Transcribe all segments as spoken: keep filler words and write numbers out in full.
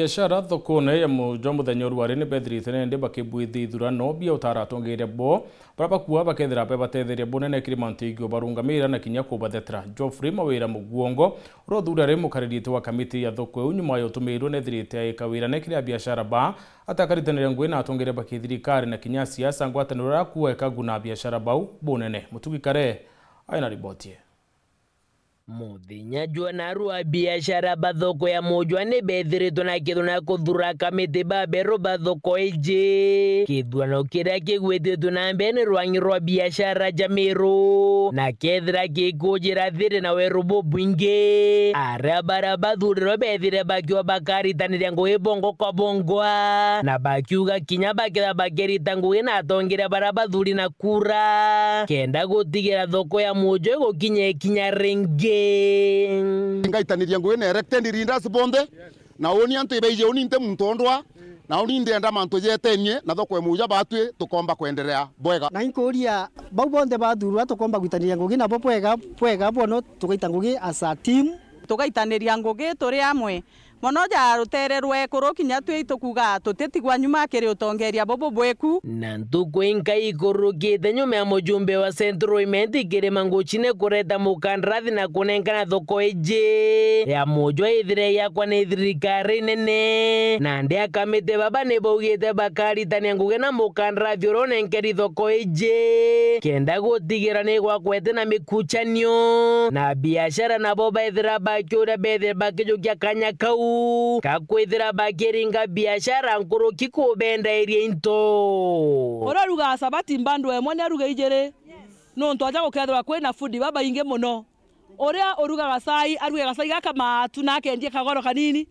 Biashara thokone ya Mujwa muthenya uria wari ni bethirite nende bakibwithia ithurano bia utara atongeria bo, baria bakua bakethira bebatetheria bunene kiri mantu igio barungamira na kinya kubathetera. Geoffrey Mawira Muguongo, uria uthuri ari mukariritie wa kamiti ya thoko iu, nyuma ya utumirwe nethirite aika wira ne kiri abiashara ba, atakaritaneria ngugi na atongeria ba kithirikari na kinya siasa ngwataniro iria akuweka guna abiashara bau bunene. Mutugi Kare aina riboti ii. Muthenya jwa narua abiashara ba thoko ya Mujwa ni bethiritwe na kithurano na kuthura kamiti ba beru ba thoko iji. Kithurano kiria kigwititwe na mbere ni rwang'i rwa biashara ja Miru, na kethira gikujira thiri na weru bubwingi, aria baria bathurirwe bethire bakiuga bakaritaniria ngugi bongo kwa bongwa, na bakiuga kinya bakethira bakirita ngugi na atongeria baria bathuri na kura, kenda gutigira thoko ya Mujwa igukinya ikinya ringi. Ngaitaniria ngugi na elected leaders bonthe, na uni antu ibaiji uni nte muntu ondwa, na uni ndenda mantu jetenie, na thoko ya Mujwa batwi tukomba kwenderea bwega. Na inkuria bau bonthe bathurwa tukomba gwitaniria ngugi nabo bwega, bwega bono tugaita ngugi as a team. Tugaitaniria ngugi turi amwe. Mono ja rutere rwa ekuru kinya twi tukuga tutitigwa nyuma kiri utongeria bubu bweku. Na ntuku inka ikurukite nyuma ya mujumbe wa Central Imenti kiri Manguchi ni kureta mukandarathi na kunenkana thoko iji ya Mujwa ithire yakwa ni thirikari nene. Nandi akamiti baba ni baugite bakaritania ngugi na mukandarathi uria unenkeri thoko iji, kenda gutigira ni gwakwete na mikuchanio, na biashara nabo bethira bakiuria bethire bakijukia kanya kau ka kwithira bakiringa biashara nkuruki kubendairia into. Uria urugaga sabati mbandwa imwe ni aruga ijiri, nontu aja gukethirwa kwina fundi babaingi mono. Uria urugaga cai, aruge gacai gaka matu na akendie kagoro kanini,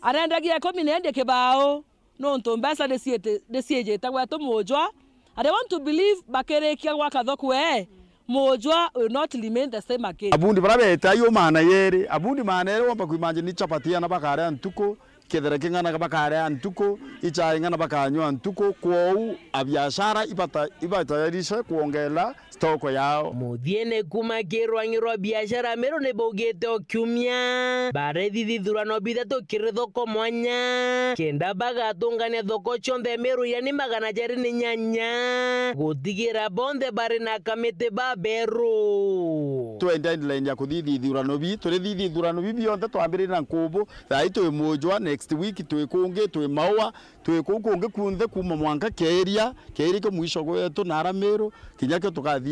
arendagia ikumi na endie kibao. Nontu mbeca ni ciiti-, ni ciijite gwetu Mujwa, and I want to believe bakirikia gwaka thoko ee, Mujwa will not remain the same again. Abundi baria beete ai u maana yeri, abundi maana yeri womba kuimagine ni chapati ana bakaria ntuku, kithere king'ana bakaria ntuku, ichai ng'ana bakanyua ntuku, kwou abiashara ibata-, ibatayarishe kwongela stoko yao. Muthiene kuma kirwang'i rwa biashara Meru ni baugite o kiumia barethithia ithurano bithatu kiri thoko mwanya, kenda bagatungania thoko cionthe Meru iria ni magana jeri ni nyanya, gutigira bonthe bari na kamiti ba beru. Twenda endeleeni ya kuthithia ithurano bi, turithithia ithurano bi bionthe twambiririe na Nkubu, thaai twi Mujwa, next week twi kungi, twi Maua, twi kuu kungi kunthe kuuma mwanka Keiria, Keiria ki mwisho gwetu na ara Meru, kinya kio tukathithia,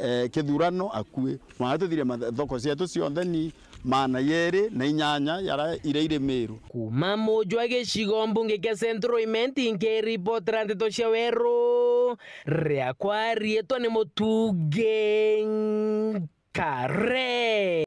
eh, kithurano akui. Mwanka tuthirie mathe-, thoko cietu cionthe ni maana yeri na inyanya yara iria iri Meru. Kuuma Mujwa gicigo mbunge kia Central Imenti, nkiripotera ndeto cia weru, riakwa riitwa ni Mutugi Kare.